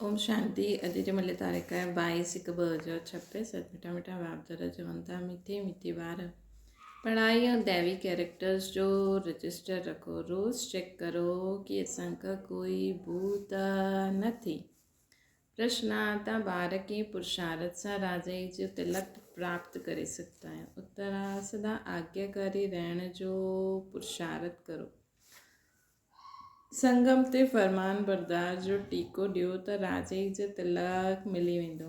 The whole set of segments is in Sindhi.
اوم شانتي اڄ جي ملي تاريخ آهي 22 هڪ 2026 سچ مٺا مٺا بابدر چون ٿا مٺي مٺي ٻار پڙهائي ۽ ديوي ڪيريڪٽرز جو رجسٽر رکو روز چيڪ ڪرو ڪي اسان کا ڪوئي ڀوت نه ٿي پرشن آ ته ٻار ڪي پرشارت سان راجائي جو تلڪ پراپت ڪري سگهتا آهيون اتر آ سدا آگياڪاري رهڻ جو پرشارت ڪرو سنگم تي فرمانبردار جو ٽيڪو ڏيو ته راجئي جو تلڪ ملي ويندو.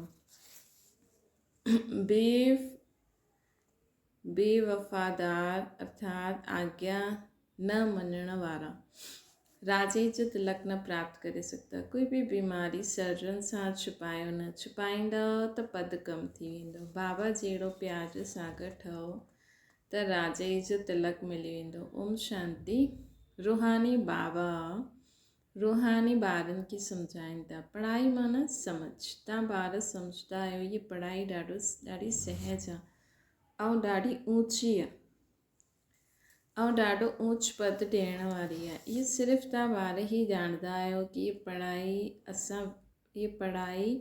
بي وفادار ارٿات آگيا نه مڃڻ وارا راجئي جو تلڪ نه پراپت ڪري سگهندا. ڪوئي به بيماري سرجن سان ڇپايو نه، ڇپائيندؤ ته پد ڪم ٿي ويندو. بابا جهڙو پيار جو ساگر ٺهو ته راجئي جو تلڪ ملي ويندو. اوم شانتي. روحاني بابا روحاني ٻارن کي سمجهائين ٿا. پڙهائي معنيٰ سمجھ. تان ٻار سمجهدا آهيو هيء پڙهائي ڏاڍو ڏاڍي سهج آ ۽ ڏاڍي اوچي آ ۽ ڏاڍو اوچ پد ڏيڻ واري آ. اهي صرف تان ٻار ئي ڄاڻدا آهيو ڪي پڙهائي اسان هيء پڙهائي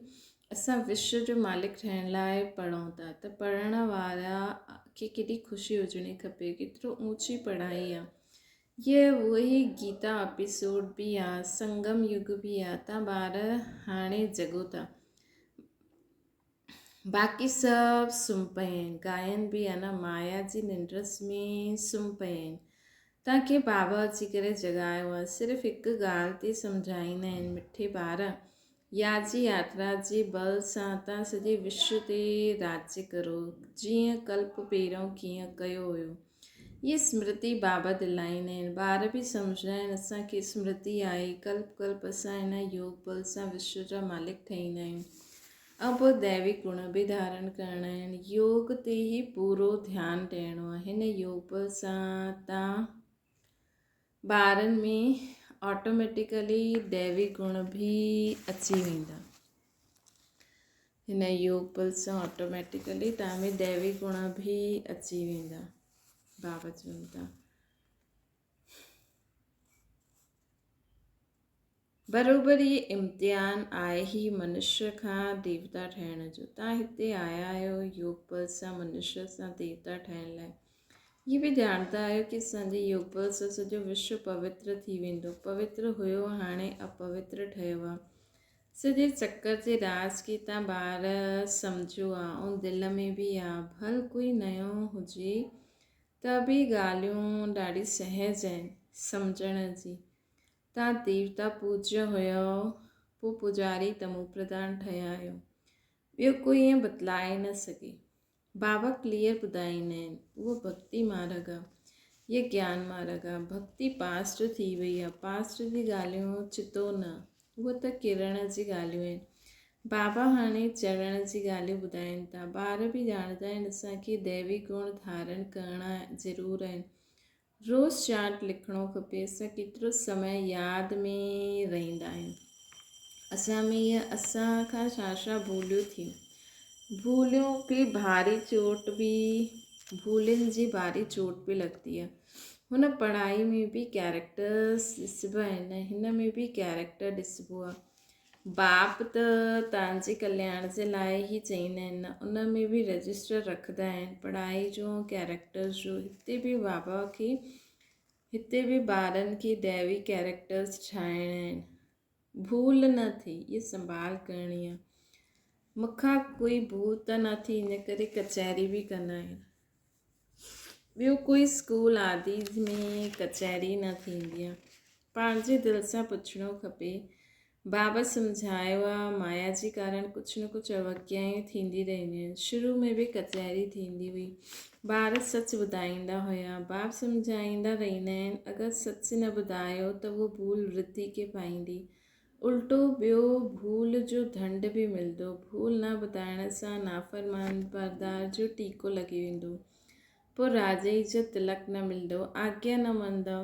اسان وشو جو مالڪ ٺهڻ لاء پڙهون ٿا ته پڙهڻ وارا کي ڪيڏي خوشي هجڻي کپي ڪيترو اوچي پڙهائي آ هيء اهو ئي گيتا اپيسوڊ به آ سنگم يگ به آ تان ٻار هاڻي جڳو ٿا باقي سڀ سمهه پيا آهن. گائن به اڃا مايا جي ننڊ ۾ سمهه پيا آهن. تان کي بابا اچي ڪري جڳايو آهي. صرف هڪ ڳالهه تي سمجهائيندا آهن، مٺي ٻار! ياد جي ياترا جي ٻل سان تان سڄي وشو تي راڄ ڪرو، جيئن ڪلپ پهريون ڪيئن ڪيو هيو. اهي سمرتي بابا دلائيندا آهن. ٻار به سمجهندا آهن، اسان کي سمرتي آهي. ڪلپ ڪلپ اسان هن يوگ ٻل سان وشو جا مالڪ ٺهيندا آهيون. ۽ پوء ديوي گڻ به ڌارڻ ڪرڻا آهن. يوگ تي ئي پورو ڌيان ڏيڻو آهي. هن يوگ سان تان ٻارن ۾ آٽوميٽيڪلي ديوي گڻ به اچي ويندا. هن يوگ بل سان آٽوميٽيڪلي تان ۾ ديوي گڻ به اچي ويندا. بابا چون ٿا. بروبر هي امتحان آهي هي منشيه کان ديوتا ٺهڻ جو. توهان هتي آيا آهيو يوگ بل سان منشيه سان ديوتا ٺهڻ لاء. هي به ڄاڻندا آهيو ڪي اسان جي يوگ بل سان سڄو وشو پوتر ٿي ويندو. پوتر هيو هاڻي اپوتر ٺهيو آهي. سڄي چڪر جي راز کي توهان ٻار سمجهيو آهي ۽ دل ۾ به آهي. ڀل ڪوئي نيو هجي ته به ڳالهيون ڏاڍي سهج آهن سمجهڻ جي. تان ديوتا پوڄيو هيو، پوء پوڄاري تمو پرڌان ٺهيا آهيو. ٻيو ڪوئي ائين بتلائي نه سگهي. بابا ڪليئر ٻڌائيندا آهن، اهو ڀڳتي مارڳ آ، هيء گيان مارڳ آ. ڀڳتي پاسٽ ٿي وئي آ، پاسٽ جي ڳالهيون چتو نه، اهو ته ڪرڻ جي ڳالهيون آهن. بابا هاڻي چڙهڻ جي ڳالهيون ٻڌائين ٿا. ٻار به ڄاڻندا آهن اسان کي ديوي گڻ ڌارڻ ڪرڻا ضرور آهن. روز چارٽ لکڻو کپي اسان ڪيترو سمي ياد ۾ رهندا آهيون اسان ۾ يا اسان کان ڇا ڇا ڀوليون ٿيون ڀوليون به ڀاري چوٽ به ڀولين جي ڀاري چوٽ به لڳندي آهي هن پڙهائي ۾ به ڪيريڪٽرس ڏسبا آهن هن ۾ به ڪيريڪٽر ڏسبو آهي باپ ته توهان جي ڪلياڻ جي لاء ئي چئيندا آهن نه ان ۾ به رجسٽر رکندا آهن پڙهائي جو ۽ ڪيريڪٽرز جو هتي به بابا کي هتي به ٻارن کي ديوي ڪيريڪٽرز ٺاهڻا آهن ڀول نه ٿئي اها سنڀال ڪرڻي آهي مون کان ڪوئي ڀول ته نه ٿي ان ڪري ڪچهري به ڪندا آهن ٻيو ڪوئي اسڪول آدي ۾ ڪچهري نه ٿيندي آ. پنهنجي دل سان پڇڻو کپي. بابا سمجهايو آ، مايا جي ڪارڻ ڪجهه نه ڪجهه اوگيائيون ٿيندي رهنديون آهن. شروع ۾ به ڪچهري ٿيندي هئي. ٻار سچ ٻڌائيندا هيا. باب سمجهائيندا رهندا آهن، اگر سچ نه ٻڌايو ته اهو ڀول ورڌي کي پائيندي. الٽو ٻيو ڀول جو ڌنڊ به ملندو. ڀول نه ٻڌائڻ سان نافرمانبردار جو ٽيڪو لڳي ويندو. پوء راجئي جو تلڪ نه ملندو. آگيا نه مڃندؤ،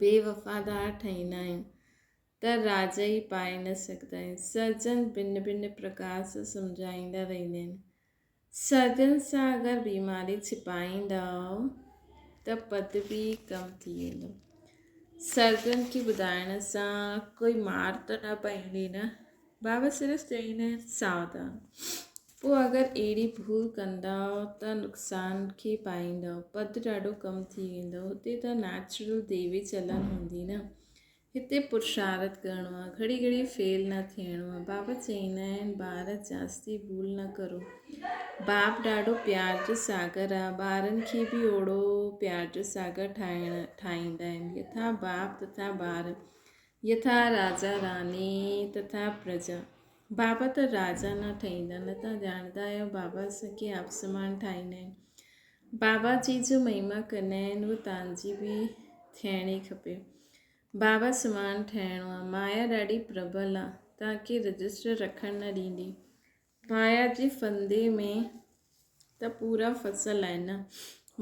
بي وفادار ٺهيندا آهيون ته راجئي پائي نه سگهندا آهيون. سرجن ڀن ڀن پرڪار سان سمجهائيندا رهندا آهن. سرجن سان اگر بيماري ڇپائيندؤ ته پد به ڪم ٿي ويندو. سرجن کي ٻڌائڻ سان ڪوئي مار ته نه پوندي نه؟ بابا صرف چئيندا آهن ساوڌان. پوء اگر اهڙي ڀول ڪندؤ ته نقصان کي پائيندؤ، پد ڏاڍو ڪم ٿي ويندو. هتي ته نيچرل ديوي چلن هوندي نه. هتي پرشارٿ ڪرڻو آهي، گهڙي گهڙي فيل نه ٿيڻو آهي. بابا چئيندا آهن ٻار جاستي ڀول نه ڪرو. باپ ڏاڍو پيار جو ساگر آهي، ٻارن کي به اوڙو پيار جو ساگر ٺاهڻ ٺاهيندا آهن. يٿا باپ تٿا ٻار، يٿا راجا راني تٿا پرجا. بابا ته راجا نه ٺهيندا، نه تان ڄاڻندا آهيو بابا اسان کي آپ سمان ٺاهيندا آهن. بابا جي جو مهما ڪندا آهن اهو تان جي به ٿيڻي کپي. بابا سمان ٺهڻو آ. مايا ڏاڍي پرٻل آ. توهان کي رجسٽر رکڻ نه ڏيندي. مايا جي ڦندي ۾ ته پورا ڦسل آهن نه.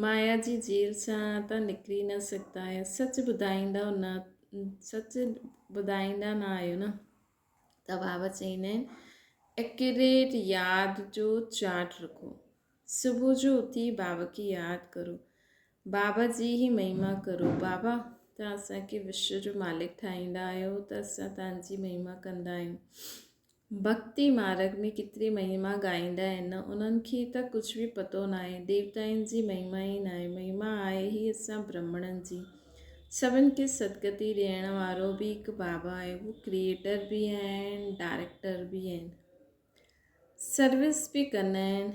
مايا جي جيل سان ته نڪري نه سگهندا آهيو. سچ ٻڌائيندؤ نه سچ ٻڌائيندا نه آهيو نه. ته بابا چئيندا آهن ايڪيوريٽ ياد جو چارٽ رکو. صبح جو اٿي بابا کي ياد ڪرو. بابا جي ئي مهما ڪرو. بابا توهان اسان کي وشو جو مالڪ ٺاهيندا آهيو ته اسان توهان جي مهما ڪندا آهيون. ڀڳتي مارڳ ۾ ڪيتري مهما ڳائيندا آهن نه انهن کي ته ڪجهه به پتو ناهي. ديوتائن جي مهما ئي ناهي. مهما آهي ئي اسان برهمڻن جي. سڀن کي سدگتي ڏيڻ وارو به هڪ بابا آهي. هو ڪريئيٽر به آهن ڊائريڪٽر به آهن. سروس به ڪندا آهن،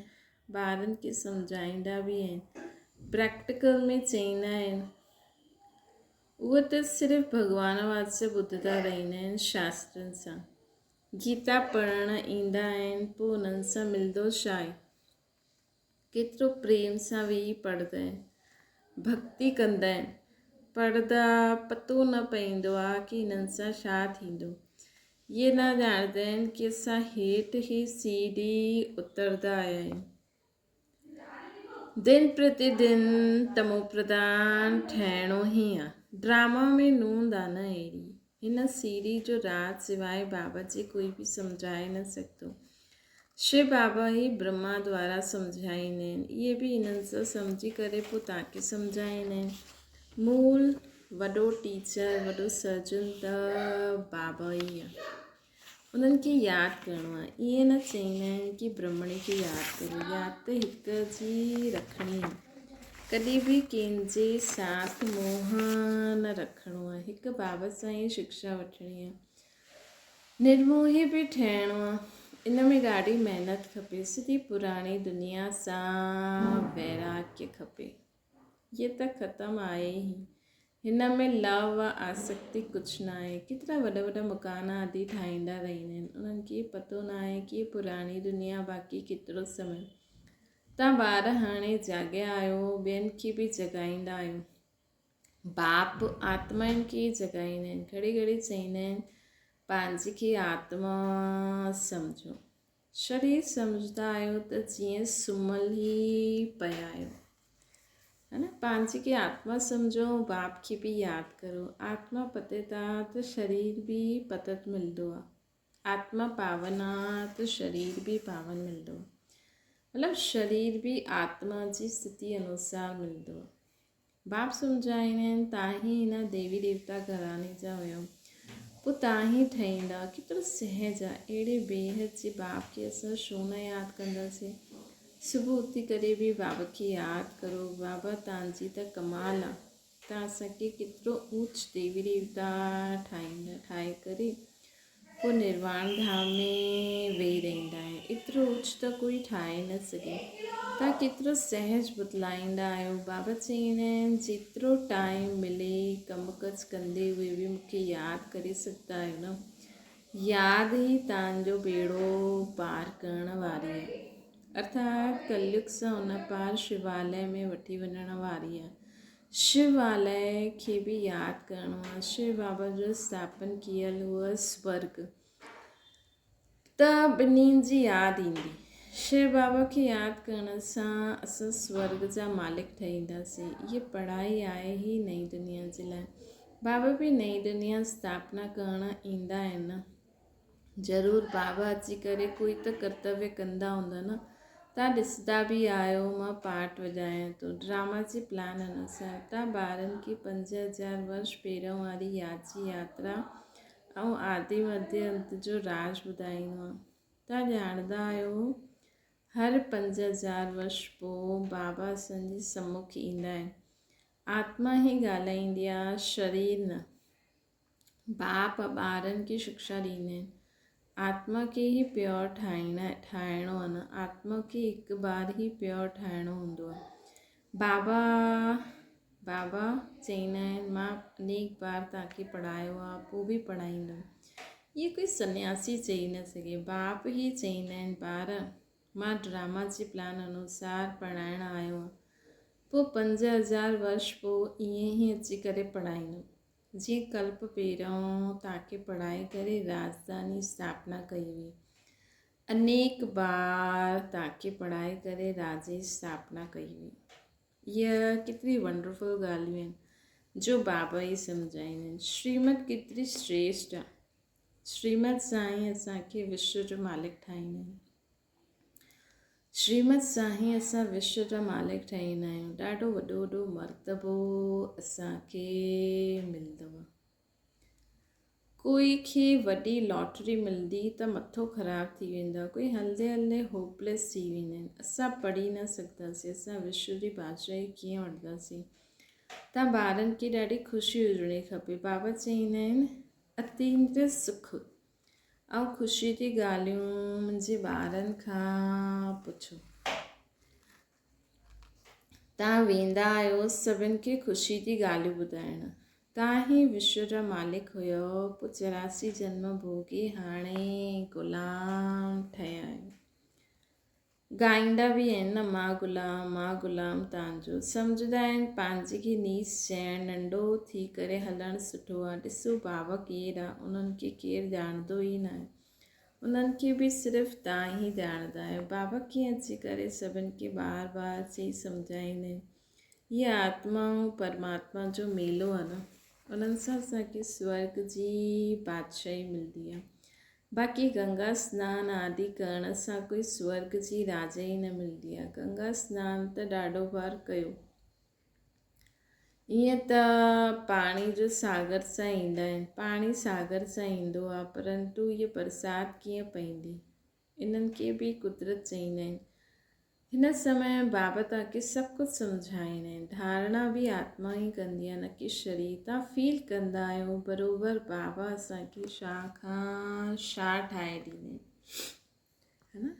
ٻارن کي سمجهائيندا به آهن، پريڪٽيڪل ۾ چئيندا آهن. اهي ته صرف ڀڳوان واسطي ٻڌندا رهندا آهن شاسترن سان. گيتا پڙهڻ ايندا آهن پوء انهن سان ملندو ڇا آهي؟ ڪيترو پريم سان ويهي پڙهندا آهن، ڀڳتي ڪندا آهن، پڙهندا پتو نه پئيندو آهي ڪي هنن سان ڇا ٿيندو. اهي نه ڄاڻندا آهن ڪي اسان هيٺ هي سيڙهي اتردا آيا آهيون. دن پرتي دن تمو پرڌان ٺهڻو ئي آ. ڊراما ۾ نوند آ نه اهڙي. هن سيڙهي جو راز سواء بابا جي ڪوئي به سمجهائي نه سگهندو. شو بابا ئي برهما دوارا سمجهائيندا آهن. اهي به انهن سان سمجهي ڪري پوء توهان کي سمجهائيندا آهن. مول وڏو ٽيچر، وڏو سرجن ته بابا ئي آهي. انهن کي ياد ڪرڻو آهي. ائين نه چئيندا آهن ڪي برهمڻي کي ياد ڪريو. ياد ته هڪ جي رکڻي آهي. ڪڏهن به ڪنهن جي ساٿ موهه نه رکڻو آهي. هڪ بابا سان ئي شڪشا وٺڻي آهي. نرموهي به ٺهڻو آ. ان ۾ ڏاڍي محنت کپي. سڌي پراڻي دنيا سان ويراڳ کپي. هيء ته ختم آهي ئي. هن ۾ لو و آسڪتي ڪجهه ناهي. ڪيترا وڏا وڏا مڪان آدي ٺاهيندا رهندا آهن. انهن کي پتو ناهي ڪي پراڻي دنيا باقي ڪيترو سمي. تان ٻار هاڻي جاڳيا آهيو، ٻين کي به جڳائيندا آهيو. باپ آتمائن کي جڳائيندا آهن. گهڙي گهڙي چئيندا آهن پنهنجي کي آتما سمجهو. شرير سمجهندا آهيو ته جيئن سمهيل ئي پيا آهيو. ها نه پنهنجي کي آتما سمجهو باپ کي به ياد ڪرو. آتما پتت آ ته شرير به پتت ملندو آ. آتما پاون آ ته شرير به پاون ملندو. مطلب شرير به آتما جي استٿي انوسار ملندو. باپ سمجهائيندا آهن تان هي هن ديوي ديوتا گهراڻي جا هيو پوء تان هي ٺهيندا ڪيترو سهج آ اهڙي بيحد جي باپ کي اسان ڇو نه ياد ڪنداسين صبح اٿي ڪري به بابا کي ياد ڪرو بابا تان جي ته ڪمال آ تان اسان کي ڪيترو اوچ ديوي ديوتا ٺاهيندا ٺاهي ڪري پوء نرواڻ ڌام ۾ ويهي رهندا آهن. ايترو اوچ ته ڪوئي ٺاهي نه سگهي. توهان ڪيترو سهج بتلائيندا آهيو. بابا چئيندا آهن، جيترو ٽائيم ملي ڪم ڪج ڪندي هوئي به مون کي ياد ڪري سگهندا آهيو نه. ياد ئي توهان جو ٻيڙو پار ڪرڻ واري آهي. ارٿات ڪليگ سان ان پار شواليه ۾ وٺي وڃڻ واري آهي. شواليه کي به ياد ڪرڻو آهي. شو بابا جو اسٿاپن ڪيل هو سورگ ته ٻنهي جي ياد ايندي. شو بابا کي ياد ڪرڻ سان اسان سورگ جا مالڪ ٺهي اينداسين. هيء پڙهائي آهي ئي نئين دنيا جي لاء. بابا به نئين دنيا اسٿاپنا ڪرڻ ايندا آهن نه. ضرور بابا اچي ڪري ڪوئي ته ڪرتويه ڪندا هوندا نه. توهان ڏسندا به آهيو مان پارٽ وڄايان ٿو. ڊراما جي پلان انوسار توهان ٻارن کي 5000 ورش پهريون واري ياد جي ياترا ۽ آدي مڌي انت جو راز ٻڌائيندو آهيان. توهان ڄاڻندا آهيو هر 5000 ورش پوء بابا اسان جي سمک ايندا آهن. آتما ئي ڳالهائيندي آهي شرير نه. باپ ٻارن کي شڪشا ڏيندا آهن. آتما کي ئي پيور ٺاهڻو آهي نه آتما کي هڪ بار ئي پيور ٺاهڻو هوندو آهي. بابا بابا چئيندا آهن مان انيڪ بار توهان کي پڙهايو آهي پوء به پڙهائيندم. اهي ڪوئي سنياسي چئي نه سگهي. باپ ئي چئيندا آهن ٻار مان ڊراما جي پلان انوسار پڙهائڻ آيو آهيان. پوء 5000 ورش پوء ائين ئي اچي ڪري پڙهائيندم. جيئن ڪلپ پهريون تاکي پڙهائي ڪري راڄڌاني اسٿاپنا ڪئي هئي. انيڪ بار تاکي پڙهائي ڪري راڄ جي اسٿاپنا ڪئي هئي. اها ڪيتري ونڊرفل ڳالهيون آهن جو بابا ئي سمجهائيندا آهن. شريمت ڪيتري شريشٽ آهي. شريمت سان ئي اسان کي وشو جو مالڪ ٺاهيندا آهن. شريمت سان ئي اسان وشو جا مالڪ ٺهيندا آهيون. ڏاڍو وڏو وڏو مرتبو اسان کي ملندو آهي. ڪوئي کي وڏي لاٽري ملندي ته مٿو خراب ٿي ويندو آهي. ڪوئي هلندي هلندي هوپليس ٿي ويندا آهن. اسان پڙهي نه سگهنداسين، اسان وشو جي بادشاهي ڪيئن وٺنداسين. تان ٻارن کي ڏاڍي خوشي هجڻي کپي. بابا چئيندا آهن اتيندريه سک ۽ خوشي جي ڳالهيون منهنجي ٻارن کان پڇو. توهان ويندا آهيو سڀن کي خوشي جي ڳالهيون ٻڌائڻ. توهان ئي وشو جا مالڪ هيو، پوء 84 جنم ڀوڳي هاڻي غلام ٺهيا آهيو. ڳائيندا به آهن نه مان غلام مان غلام تانجو. سمجهندا آهن پنهنجي کي نيچ چئڻ ننڍو ٿي ڪري هلڻ سٺو آ. ڏسو بابا ڪير آ انهن کي ڪير ڄاڻندو ئي ناهي. انهن کي به صرف تان ئي ڄاڻندا آهيو. بابا ڪيئن اچي ڪري سڀن کي بار بار چئي سمجهائيندا آهن. هيء آتما ۽ پرماتما جو ميلو آ نه. انهن سان اسان کي سورڳ جي بادشاهي ملندي آ. باقي گنگا سنان آدي ڪرڻ سان ڪوئي سورڳ جي راجائي نه ملندي آ. گنگا سنان ته ڏاڍو بار ڪيو. ائين ته پاڻي جو ساگر سان ايندا آهن. پاڻي ساگر سان ايندو آ پرنتو هيء برسات ڪيئن پئيندي؟ انهن کي به قدرت چئيندا آهن. هن سمي بابا توهان کي سڀ ڪجهه سمجهائيندا آهن. ڌارڻا به آتما ئي ڪندي آهي نه ڪي شرير. توهان فيل ڪندا آهيو بروبر بابا اسان کي شاهه کان شاهه ٺاهي ڏيندا آهن. ها نه؟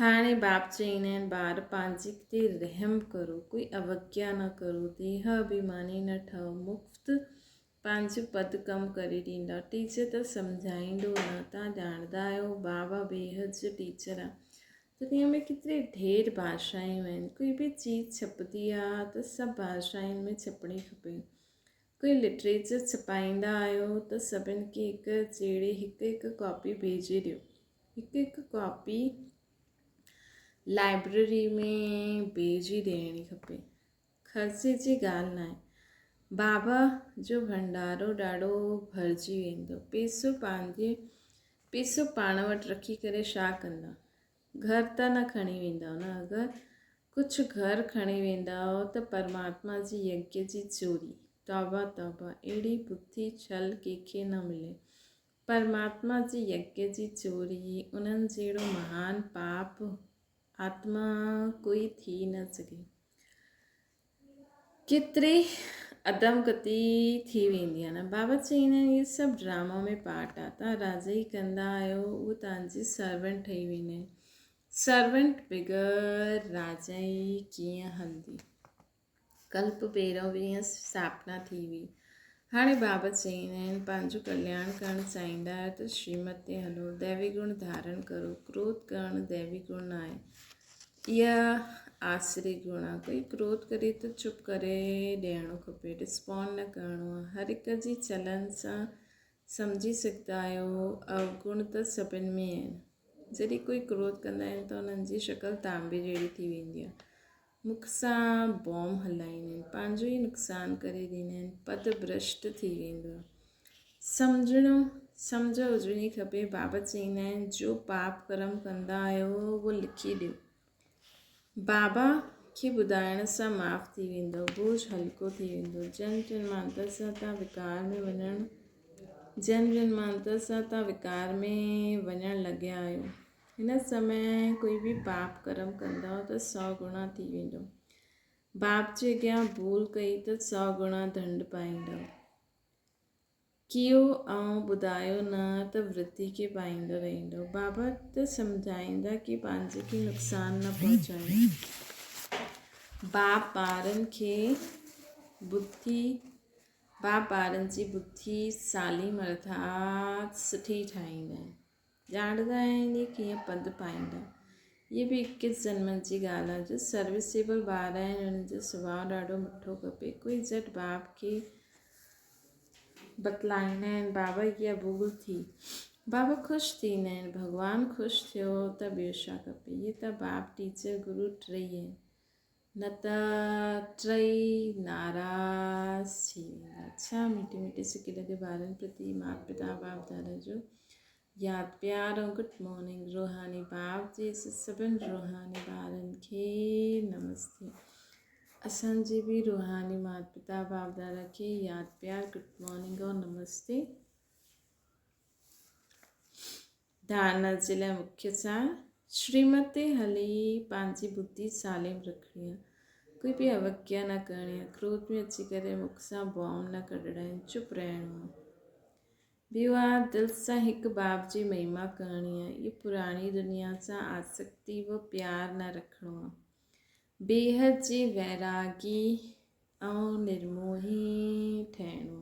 هاڻي باپ چئيندا آهن ٻار پنهنجي تي رحم ڪرو، ڪوئي اوگيا نه ڪرو، ديهه اڀيماني نه ٺهو، مفت پنهنجو پد ڪم ڪري ڏيندا. ٽيچر ته سمجهائيندو نه. توهان ڄاڻندا آهيو بابا بيحد جو ٽيچر آ. دنيا ۾ ڪيتري ڍير ڀاشائون آهن. ڪوئي به چيز ڇپندي آ ته سڀ ڀاشائن ۾ ڇپڻي کپي. ڪوئي لٽريچر ڇپائيندا آهيو ته سڀن کي هڪ جهڙي هڪ هڪ ڪاپي ڀيجي ڏيو. هڪ هڪ ڪاپي لائبريري ۾ ڀيجي ڏيڻي کپي. خرچي جي ڳالهه ناهي. بابا جو ڀنڊارو ڏاڍو ڀرجي ويندو. پيسو پنهنجي پيسو پاڻ وٽ رکي ڪري ڇا ڪندا؟ گهر ته نه کڻي ويندؤ نه. اگر ڪجهه گهر کڻي ويندؤ ته پرماتما جي يگيه جي چوري. توبه توبه اهڙي بٿي ڇل ڪنهن کي نه ملي. پرماتما جي يگيه جي چوري انهن جهڙو مهان پاپ آتما ڪوئي ٿي نه سگهي. ڪيتري ادم گتي ٿي ويندي آهي نه. بابا چئيندا آهن اهي سڀ ڊراما ۾ پارٽ آهي. توهان راجائي ڪندا آهيو اهو توهان جي سرونٽ ٺهي ويندا آهن. سرونٽ بغير راجائي ڪيئن هلندي. ڪلپ پهريون به ائين اسٿاپنا ٿي هئي. هاڻي بابا چئيندا آهن، پنهنجو ڪلياڻ ڪرڻ چاهيندا آهيو ته شريمت تي هلو، ديوي گڻ ڌارڻ ڪرو، ڪروڌ ڪرڻ ديوي گڻ ناهي، اها آسري گڻ آهي. ڪوئي ڪروڌ ڪري ته چپ ڪري ڏيڻو کپي، رسپونڊ نه ڪرڻو آهي. هر هڪ جي چلن سان سمجهي سگهندا آهيو، اوگڻ ته سڀن ۾ آهن. جڏهن ڪوئي ڪروڌ ڪندا آهن ته انهن جي شڪل تانبي جهڙي ٿي ويندي آهي. مک سان بوم هلائيندا آهن، پنهنجو ئي نقصان ڪري ڏيندا آهن، پد ڀرشٽ ٿي ويندو آهي. سمجهڻو سمجهه هجڻي کپي. بابا چئيندا آهن جو پاپ ڪرم ڪندا آهيو اهو لکي ڏيو. بابا کي ٻڌائڻ سان معاف ٿي ويندو، بوجهه هلڪو ٿي ويندو. جنم جنمانتر سان تان وڪار ۾ وڃڻ جنم جنمانتر سان تان وڪار ۾ وڃڻ لڳيا آهيو. هن سمي ڪوئي به پاپ ڪرم ڪندؤ ته سؤ گڻا ٿي ويندو. باپ جي اڳيان ڀول ڪئي ته سؤ گڻا ڌنڊ پائيندؤ. ڪيو ۽ ٻڌايو نه ته ورتي کي پائيندو رهندو. بابا ته سمجهائيندا ڪي پنهنجي کي نقصان نه پهچايو. باپ ٻارن کي ٻڌي باپ ٻارن جي ٻڌي ساليم ارٿات سٺي ٺاهيندا آهن. ڄاڻندا آهن اهي ڪيئن پد پائيندا. اهي به اڪيس جنمن جي ڳالهه آهي. جو سروسيبل ٻار آهن انهن جو سڀاء ڏاڍو مٺو کپي. ڪوئي جهٽ باپ کي بتلائيندا آهن بابا اها ڀول ٿي. بابا خوش ٿيندا آهن. ڀڳوان خوش ٿيو ته ٻيو ڇا کپي. اهي ته باپ ٽيچر گرو ٽئي آهن. نه ته ٽئي ناراض ٿي ويندا. ڇا مٺي مٺي سڪي لڳي ٻارن پرتي مات پتا باپ دادا جو ياد پيار ۽ گڊ مارننگ روحاني باپ جي سڀن روحاني ٻارن کي نمستي اسان جي به روحاني مات پتا باپ دادا کي ياد پيار گڊ مارننگ ۽ نمستي. ڌارڻا جي لاء مکيه سار شريمت تي هلي پنهنجي ٻڌي سالم رکڻي آ. ڪوئي به اوگيا نه ڪرڻي آ. ڪروڌ ۾ اچي ڪري مک سان بوم نه ڪڍڻا آهن. چپ رهڻو آ. ٻيو آ دل سان هڪ باب جي مهما ڪرڻي آ. اهي پراڻي دنيا سان آسڪتي و پيار نه رکڻو آ. بيحد جي ويراڳي ۽ نرموهي ٺهڻو.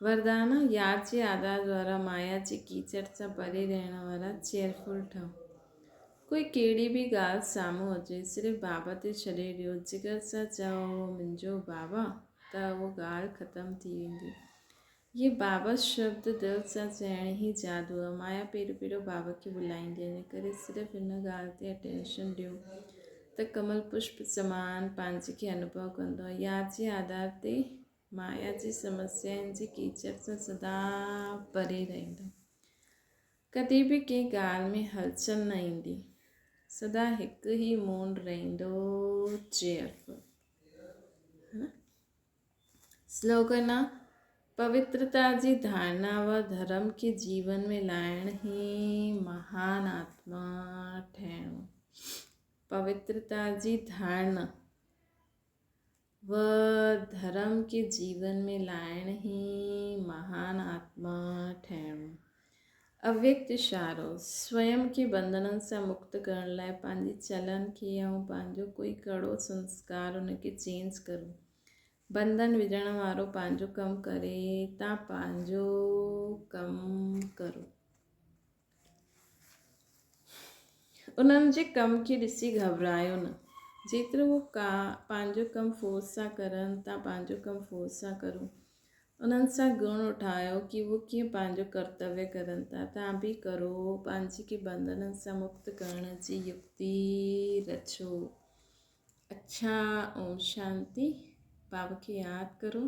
وردان، ياد جي آڌار دوارا مايا جي ڪيچڙ سان پري رهڻ وارا چيئرفل ٺهو. ڪوئي ڪهڙي به ڳالهه سامهون اچي، صرف بابا تي ڇڏي ڏيو، جگر سان چئو اهو منهنجو بابا ته اهو ڳالهه ختم ٿي ويندي. اهي بابا شبد دل سان چئڻ ئي جادو آهي. مايا پيرو پيرو بابا کي بلائيندي آهي، ان ڪري صرف ان ڳالهه تي اٽينشن ڏيو ته ڪمل پشپ سمان پنهنجي کي انوڀو ڪندو آهي. ياد جي آڌار تي مايا جي سمسيائن جي ڪيچڙ سان سدا پري رهندو. ڪڏهن به ڪنهن ڳالهه ۾ هلچل نه ايندي. سدا هڪ ئي مونڊ رهندو چيئرفل. سلوگن، پوترتا جي ڌارڻا و ڌرم کي جيون ۾ لائڻ ئي مهان آتما ٺهڻو. پوترتا جي ڌارڻا و ڌرم کي جيون ۾ لائڻ ئي مهان آتما ٺهڻو. اويڪت اشارو، سويم کي بنڌنن سان مڪت ڪرڻ لاء پنهنجي چلن کي ۽ پنهنجو ڪوئي ڪڙو سنسڪار ان کي چينج ڪرو. بنڌن وجهڻ وارو پنهنجو ڪم ڪري تان پنهنجو ڪم ڪرو. انهن جي ڪم کي ڏسي گهٻرايو نه. جيترو هو ڪا پنهنجو ڪم فورس سان ڪرن تان پنهنجو ڪم فورس سان ڪرو. انهن سان گڻ اٺايو ڪي هو ڪيئن پنهنجو ڪرتويه ڪرن ٿا تان به ڪرو. پنهنجي کي بنڌنن سان مڪت ڪرڻ جي يڪتي رچو. اڇا اوم شانتي. بابا کي ياد ڪرو.